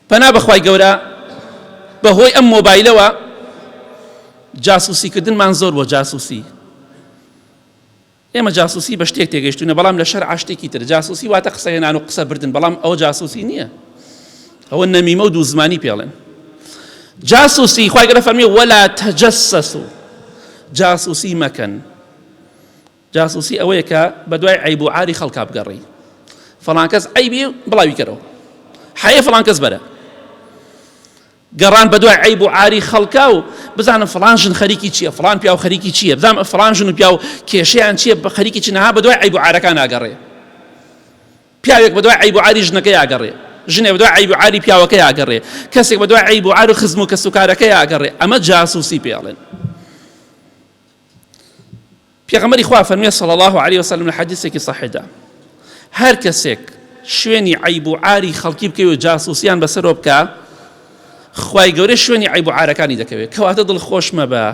پەنا بەخوای گەورە بەهۆی ئەم مۆبایلەوە جاسوسیکردنمان زۆر بۆ جاسوسی ئێمە جاسوسی بە شتێک تێگەیشتوونە بەڵام لە شەرع شتێکی تر جاسوسی واتە قسە هێنان و قسە بردن بەڵام ئەوە جاسوسی نییە ئەوە نەمیمە و دوو زمانی پێڵێن جاسوسی خوای گەورە فەرمی ولا تجسسوا جاسوسی مەکەن جاسوسی ئەوەیە کە بە دوای عیب و عاری خەڵکا بگەڕی فڵان کەس عیبی بڵاوی کەرەوە حەیە فڵان کەس بەرە گەڕان بەدوای عەیب و عاری خەڵکا و بزانم فڵان ژن خەریکی چییە فڵان پیاو خەریکی چییە بزانم فڵان ژن و پیاو کێشەیان چییە بە خەریکی چی نەها بەدوای عەیب و عارەکان ئاگەڕێ پیاوێک بەدوای عەیب و عاری ژنەکەی ئاگەڕێ ژنێ بەدوای عەیب و عاری پیاوەکەی ئاگەڕێ کەسێک بەدوای عەیب و عار و خزم و کەسوکارەکەی ئاگەڕێ ئەمە جاسوسی پێ ئەڵێن. پێغەمبەری خوا فەرمووی صلی اللە علیە وسلم لە حەدیسێکی صحیحدا هەر کەسێک شوێنی عەیب و عاری خەڵکی بکەوێ و جاسوسیان بەسەرەوە بکا خوای گەورە شوێنی عەیب و عارەکانی دەکەوێت. کەواتە دڵخۆش مەبە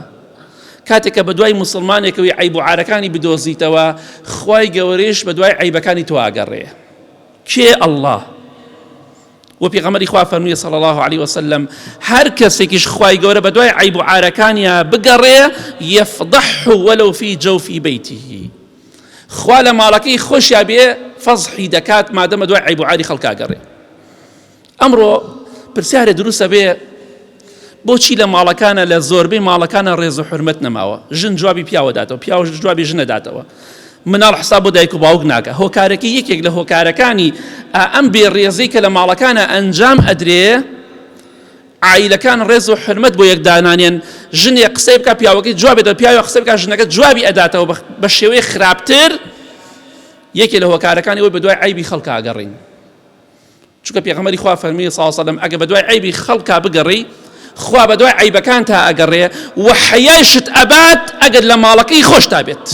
کاتێک کە بەدوای موسڵمانێکەوەی عەیب و عارەکانی بدۆزیتەوە، خوای گەورەیش بەدوای عەیبەکانی تۆ ئەگەڕێ. کێ؟ اللە. وە پێغەمبەری خوا فەرمووی صلی اللە علیه وسلم هەر کەسێکیش خوای گەورە بەدوای عەیب و عارەکانیا بگەڕێ یفضحه ولو فی جوف بیته خوا لە ماڵەکەی خۆشیا بێ فەزحی دەکات مادەمە دوای عەیب و عاری خەڵکا گەڕێ. ئەمڕۆ پرسیارێ دروستە بێ بۆچی لە ماڵەکانە لە زۆربەی ماڵەکانە ڕێز و حرمەت نەماوە ژن جوابی پیاوە داتەوە پیاوش جوابی ژنە داتەوە مناڵ حساب بۆ دایک و باوک ناکە هۆکارەکەی یەکێک لە هۆکارەکانی ئەم بێ ڕێزەی کە لە ماڵەکانە ئەنجام ئەدرێ عیلەکان ڕێز و حرمەت بۆ یەک دانانێن ژنێ قسەی بکە پیاوەکەی جوابێتەوە پیاوە قسە بکە ژنەکە جوابی ئەداتەوە بە شێوەی خراپتر یەکێ لە هۆکارەکانی ئەوەی بەدوای عەیبی خەڵکا ئەگەڕین چونکە پێغەمبەری خوا فەرمی صلی الله علیه وسلم ئەگە بەدوای عەیبی خەڵکا بگەڕێی خوا بەدوای عەیبەکانتا ئەگەڕێ و حەیایشت ئەبات ئەگەر لە ماڵەکەی خۆشتا بێت.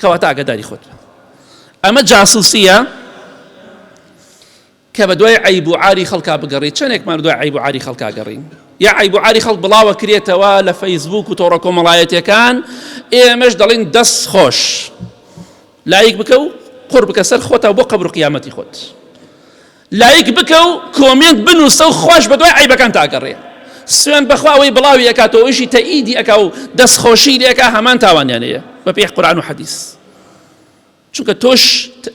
کەواتە ئاگاداری خۆت بە. ئەمە جاسوسیە کە بەدوای عەیب و عاری خەڵکا بگەڕی. چەندێکمان بەدوای عەیب و عاری خەڵکا گەڕین یا عەیب و عاری خەڵک بڵاوە کرێتەوە لە فەیسبوک و تۆڕە کۆمەڵایەتیەکان ئێمەش دەڵین دەست خۆش لایک بکە و قوڕ بکە سەر خۆتا بۆ قەبر و قیامەتی خۆت لایک بکە و comment بنووسە و خۆش بەدوای عەیبەکان تاگەڕێ سوێن بەخوا ئەوەی بڵاوی ئەکاتەوە ئەویشی تەئیدی ئەکا و دەستخۆشی لێکا هەمان تاوانیان هەیە بەپێی قورئان و حەدیس. چونکە تۆش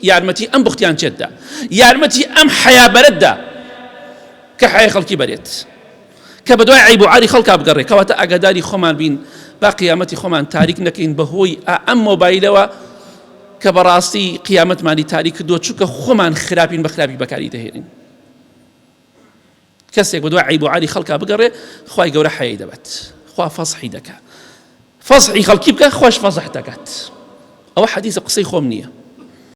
یارمەتی ئەم بوختیان چێت دا یارمەتی ئەم حەیا بەرەت دا کە حەیای خەڵکی بەرێت کە بەدوای عەیب و عاری خەڵکا بگەڕێ. کەواتە ئاگاداری خۆمان بین با قیامەتی خۆمان تاریک نەکەین بەهۆی ئەم مۆبایلەوە کە بەڕاستی قیامەتمانی تاریک کردووە چونکە خۆمان خراپین بە خراپی بەکاری دەهێنین. کەسێک بەدوای عەیب و عاری خەڵکا بگەڕێ خوای گەورە حەیای دەبات خوا فەزحی دەکا فەزحی خەڵکی بکە خواش فەزح دەکات ئەوە حەدیثە قسەی خۆم نییە.